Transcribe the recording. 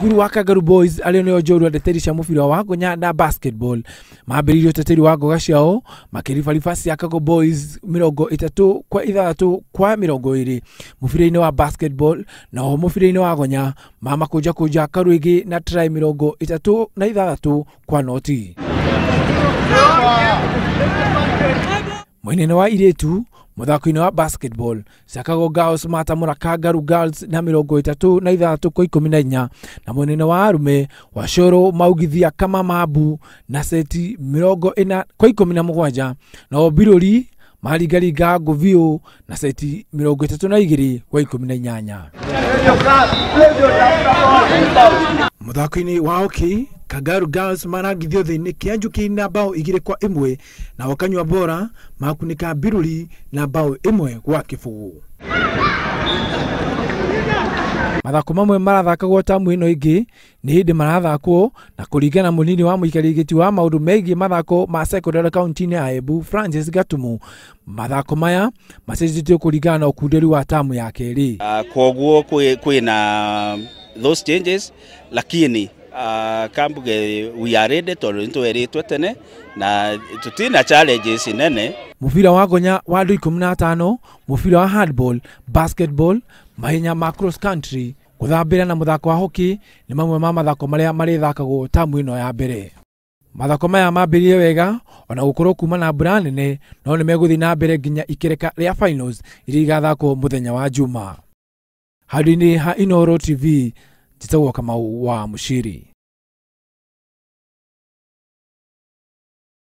Cukuru wa Kangaru Boys arĩa nĩo njorua ndeteri cia mũbira wa ngonya na basketball mambĩrĩirie ũteteri wa ngoga ciao makĩribariba Siakago Boys 36 kwa 20 mũbira-inĩ wa basketball, na oho mũbira-inĩ wa gonya mamakũnjakũnja Karuigi na try 36 kwa 0. Mwena-inĩ wa irĩtu mũthako-inĩ wa basketball Siakago Girls matamũra Kangaru Girls na 36 kwa 14, na mwena-inĩ wa arume Wacoro maugithia Kama Mabu na seti 40 kwa 17, nao Birori maringaringa Ngũbiũ na seti 32 kwa 18. Mũthako-inĩ wa hockey Kangaru Girls marangithio thĩ nĩ Kĩanjuki na bao 2 kwa 1, na Kanyua Bora makunĩka Biruri na bao 1 kwa 0. Mathako mamwe marathakagwo tamu ĩno ĩngĩ nĩ hĩndĩ marathakwo, na kũringana mũnini wa mũikarĩri gĩtĩ wa maũndũ megiĩ mathako ma secondary kaunti-inĩ ya Embu Francis Gatumu, mathako maya macenjetio kũringana na ũkunderu wa tamu ya kerĩ. Koguo kwĩna those changes, lakini kambuge we are ready tondu nitweritwe tene na tutina challenges nene. Mũbira wa gonya wa andũ 15, mũbira wa handball, basketball, mahenya ma cross country, gũthambĩra na mũthako wa hockey nĩ mamwe ma mathako marĩa marĩthakagwo tamu ĩno ya mbere. Mathako maya mambĩrĩrie wega ona gũkorwo kuma na mbura nene, no nĩ megũthiĩ na mbere nginya ikereka rĩa finals iria igathakwo mũthenya wa Juma. Handũ-inĩ ha Inooro TV, njĩtagwo Kamau wa Mũciri.